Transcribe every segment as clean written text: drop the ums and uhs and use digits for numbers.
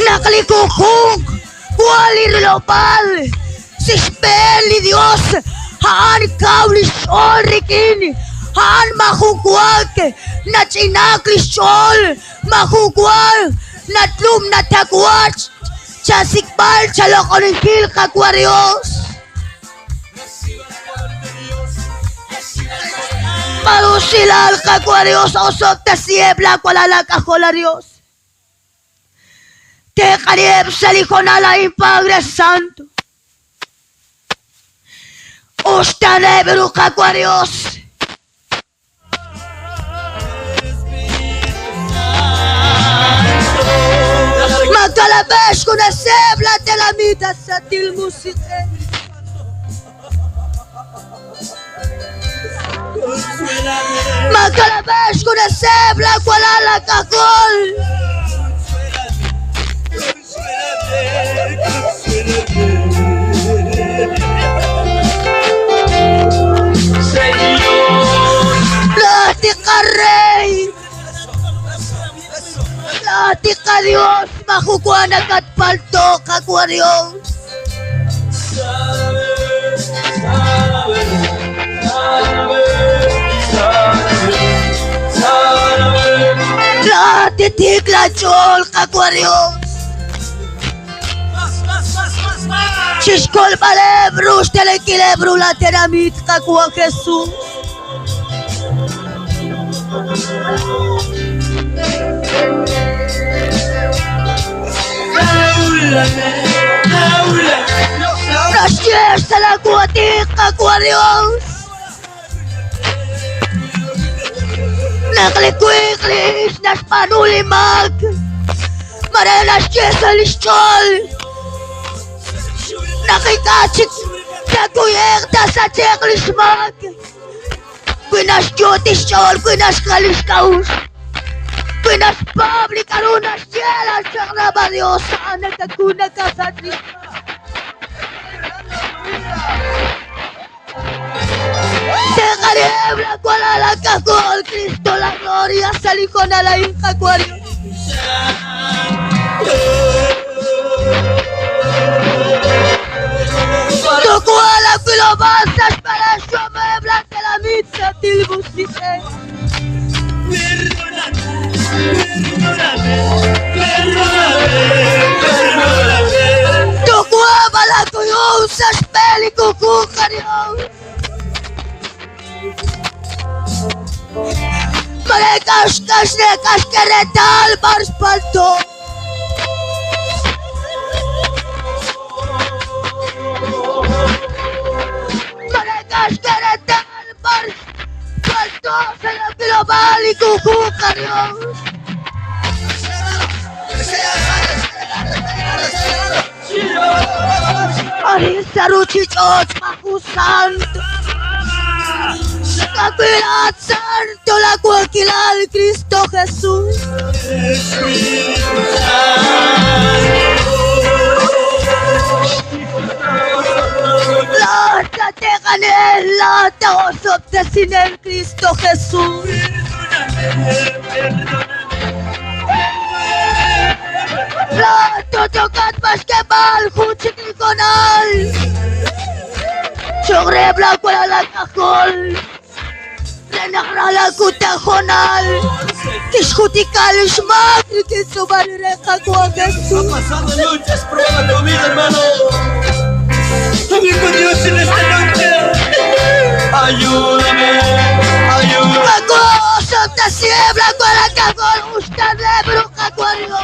Naq li junjunq wan li rilob'aal sa' xb'een li Dios, a'an kaw lix ch'ool rik'in, a'an maajun wa nach'inaak lix ch'ool, maajun wa natlum natawach chasik'b'al chaloq'oninkil Qaawa' Dios. Marusilal Qaawa' Dios, osob'tesiheb' laa walal aak'ajol, a Dios. Teeq'aliheb' sa' li honal a'in, Padre Santo. Uxtaaneb' ru Qaawa' Dios. Makalab'ex juneseb' la tenamit at Santil Musiq'ej. Makalab'ex juneseb' la walal aak'ajol. Laati qarey, laati qaDios, majuwa nakatpalto Qaawa' Dios. Laati tiik laach'ool Qaawa' Dios. Chixkolb'aleb' ru xtelenkileb' ru la tenamit Qaawa' Jesus. Naxye sa' laawatin Qaawa' Dios. Naq li winq li ixq naxb'aanu li maak, mare naxye sa' li xch'ool naq ink'a' chik takuye'q taasache'q li xmaak. Wi naxyot' xch'ool, wi naxjal li xk'a'uxl, wi naxpaab' li k'a'ru naxye laj chaq'rab' a Dios, a'an nakaku nakasach li xmaak. Teqareb la cual la cajol, Cristo la gloria, salí con la hija cual. Tokuala filobasas para shomebla de la mitza tilbusite. Tokuaba la kuyusas peli kukukario. Marekashkash nekashkeretal barspalto. Marekashkeretal barspalto. Se la global y kukukario. Arisaruchich'och Maju Santo. Kapilat Santo la cualquilal Cristo Jesús. La te la te sin el Cristo Jesús. La totokat maskemal juchiklikonal. Sobre blanco la cajol. Renagrala kutajonal. Tishkutikal shmak que sobarreja Ha pasado noches, prueba tu vida, hermano. Amigo Dios en esta noche. Ayúdame, ayúdame. Paco, santa siebra, cuala cajol, usted de bruja cuario.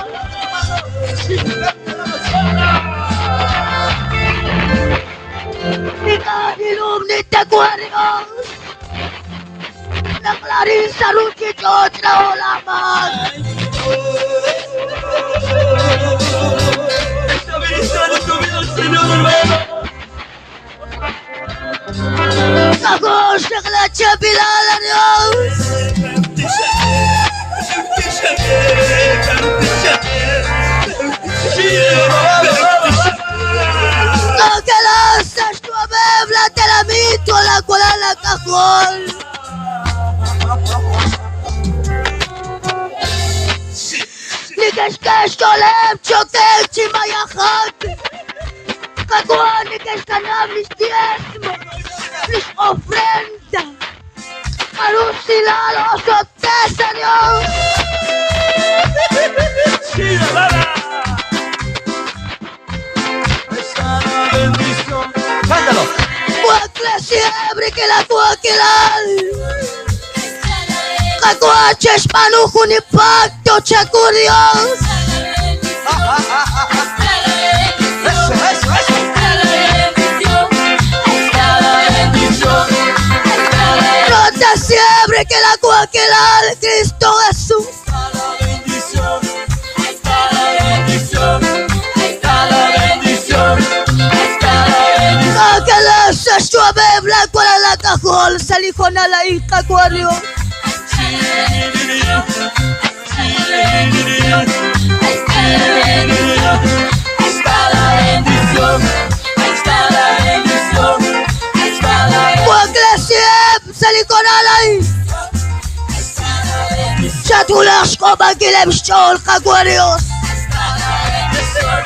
Nikahilum ni tacuario. La Clarissa Ruchichot la olaman. Está ministrando tu vida al Señor, hermano. Ako sa klatsa bilala Dios. Kakalasas tuabebla telamito la cual la cajol. Neke'xk'e xch'ooleb' chi mayajak. Qawa' neke'xkanab' lix diezmo, lix ofrenda. Alucinado sorpresa Dios. Sí, hermana. Está la bendición. Cántalo. Siempre que la cuaquilal. Kakuaches manujo ni pacto chacurios. Eso, eso, eso. Rota siempre que la cuaquilal Cristo Jesús. Está la bendición. Está la bendición. Está la bendición. Está la bendición. Aquel se suave blanco a la cajol, salijo na la hija cuario. Está la bendición. Está la bendición. Está la Cuaclesiem, salijo na la hija. Chatulash ko bagilem shol kaguarios. Está la bendición.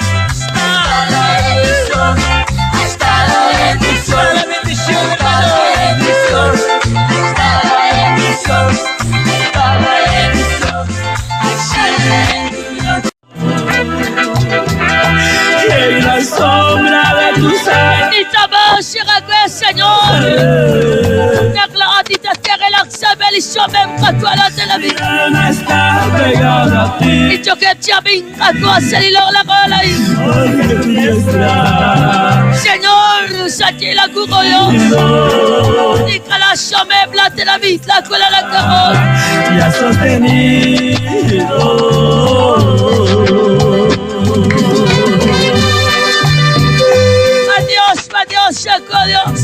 La bendición, está la bendición. Está la bendición. Está la bendición. En la sombra de tus alas. Señor. Mi alma está pegada a ti. Porque tu diestra Señor, Satila Kuroyo. Nikala Shomem la Telavi, la Kola la Karol. me ha sostenido. Adiós, adiós, Dios.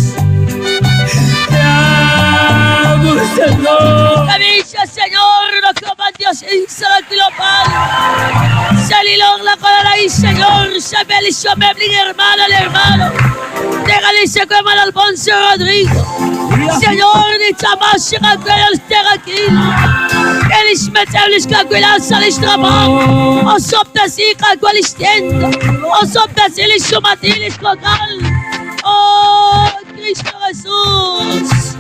Te amo, Señor. Camisa, Señor, lo como Dios, Salakilopal. Salilong la Kola la Señor, Shabel Shomem, hermano, el hermano. Déjale se como al Alfonso Rodrigo. Señor, ni tamash el terakil. Elish meteulish kaguila salish trabajo. Osobtasi kagualistenda. Osobtasi lishumatilis kogal. Oh, Cristo Jesús.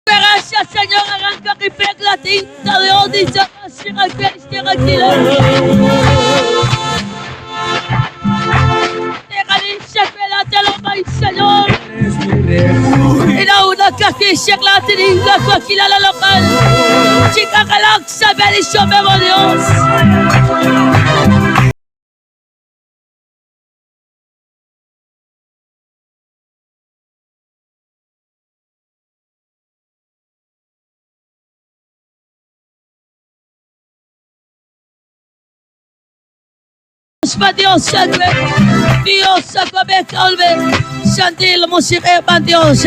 Gracias, Señor, arranca y pega la tinta de odio y Señor. Chica Galaxia, Dios. Dios, Dios, Dios, Dios,